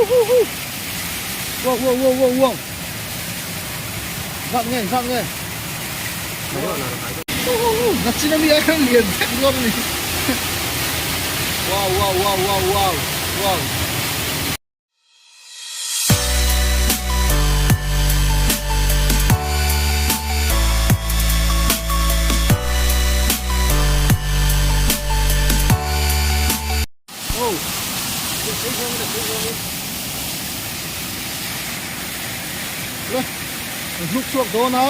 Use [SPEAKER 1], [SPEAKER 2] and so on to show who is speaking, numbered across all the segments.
[SPEAKER 1] hu hu Wow wow wow wow wow Zat nge zat nge Hu hu hu Nachin ami ai khan lian vek dawn a ni Wow wow wow wow wow wow Le an hnuk chhuak dawn a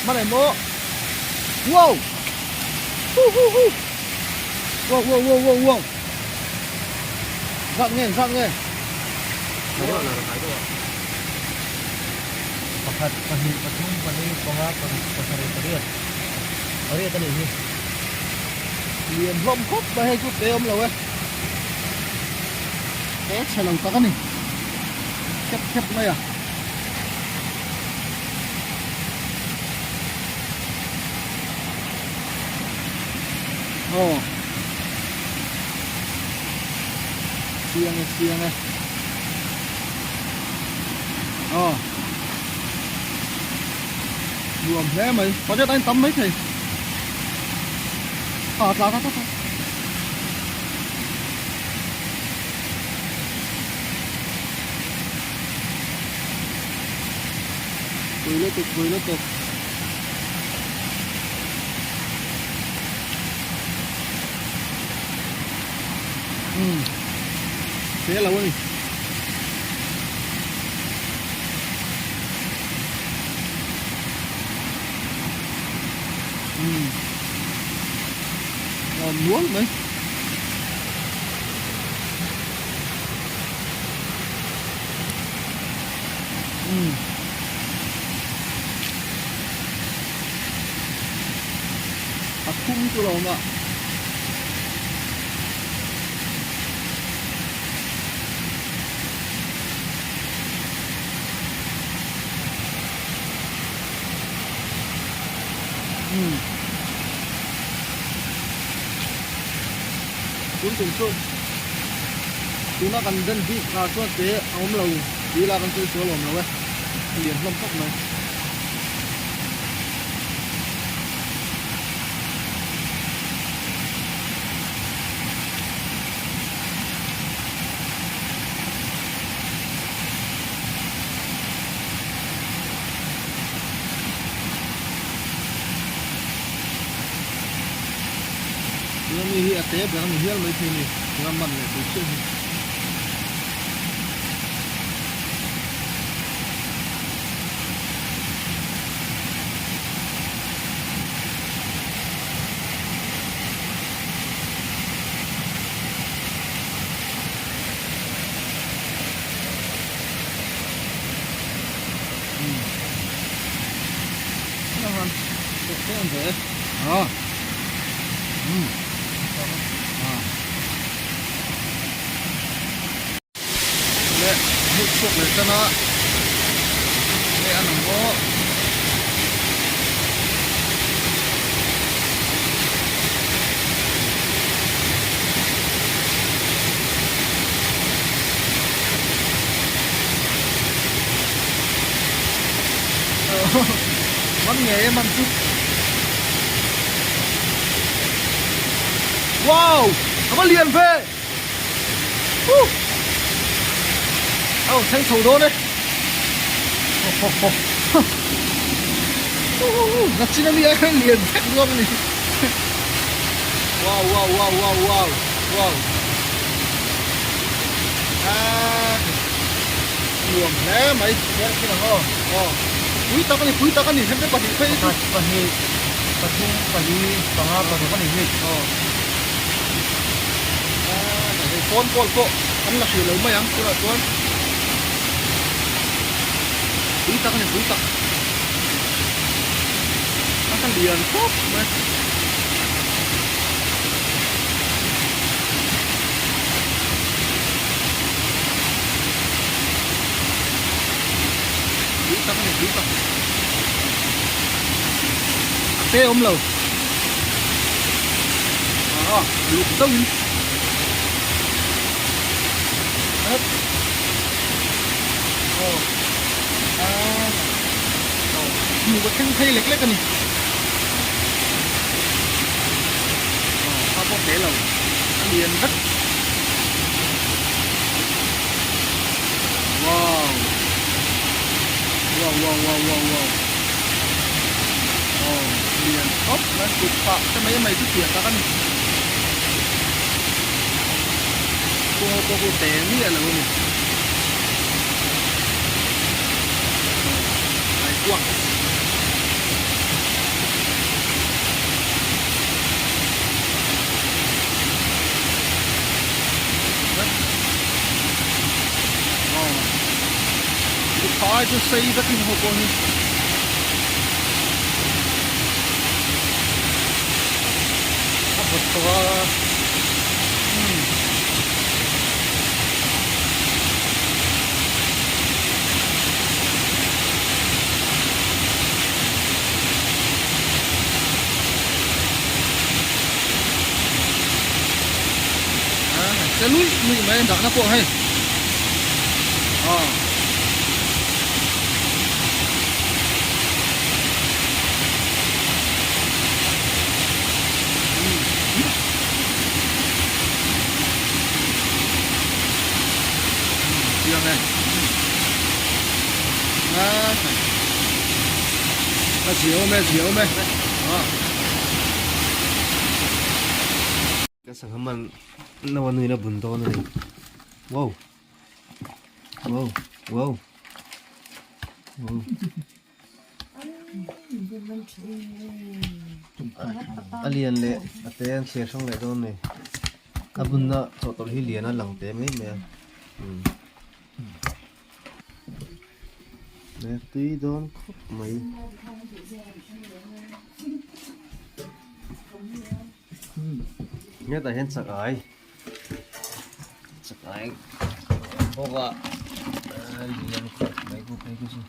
[SPEAKER 1] hman em aw wow hu hu hu wow wow wow wow wow zat nge zat nge
[SPEAKER 2] Pakhat pahnih pathum pali panga paruk pasarih pariat pariat a nih hi.
[SPEAKER 1] Lian hlawm khawp mai hei chu te awm lo e. Te chhe lo tak a ni. Khep khep mai a. Aw. Chiang e chiang e. Aw. Nuam hle mai. Pariat a in tam mai thei. A tla ta ta ta. Pui lutuk pui lutuk. Umm te lo a ni. Umm nuam nual mai. Umm a thum chu lo awm a. Umm tun tum chu tuna kan den bik ah chuan te a awm lo tih ila kan sawi sual awm lo e a lian hlawm khawp mai. Tuna mi hi a te ber a ni hial mai thei a ni tuna man leh tui chiah hi. Leh hmuh chhuak leh tan a nge a nang aw. Man ngei e man chu. Wow! A va lian ve! Woo! A rawn thleng chho dawn e. Ho ho ho. Nachin ami ai khan lian vek dawn a ni. Wow wow wow wow wow wow. Ah nuam hle mai. Hian khi lang aw. Aw. Pui tak a ni pui tak a ni hemte pahnih phei chu.
[SPEAKER 2] Pakhat pahnih pathum pali panga paruk a ni hi.
[SPEAKER 1] Aw. Ah hei phone call pawh an la hrih lo mai ang tunah chuan. Pui tak a ni pui tak. A ka lian khawp mai. Pui tak a ni pui tak. A te awm lo. A luk zauhin. hnuk a thleng phei lek lek a ni. Aw kha pawh te lo a lian vek. Wow wow wow wow wow wow aw lian khawp mai kut phah te mai mai chu piah tak a ni. Kung ho pawh chu te miah lo a ni. Kaikuang. Phai chu sei vekin ho pawh hi. A vawt tawh a. Che lui lui mai an dahna pawh hei aw. Chiang e. A zia awm e, zia awm e.
[SPEAKER 2] Kan sangha man no a nuin a bun dawn a ni. Wow. Wow. Wow. Wow. A lian leh a te an thlir hrang leh dawn a ni. A bunna chawhtawlh hi lian a lang teh mai mai a. Tui dawn khawp mai. Hetah hian chak ai chak ai bawk a lian khawp mai ku phei ku chu.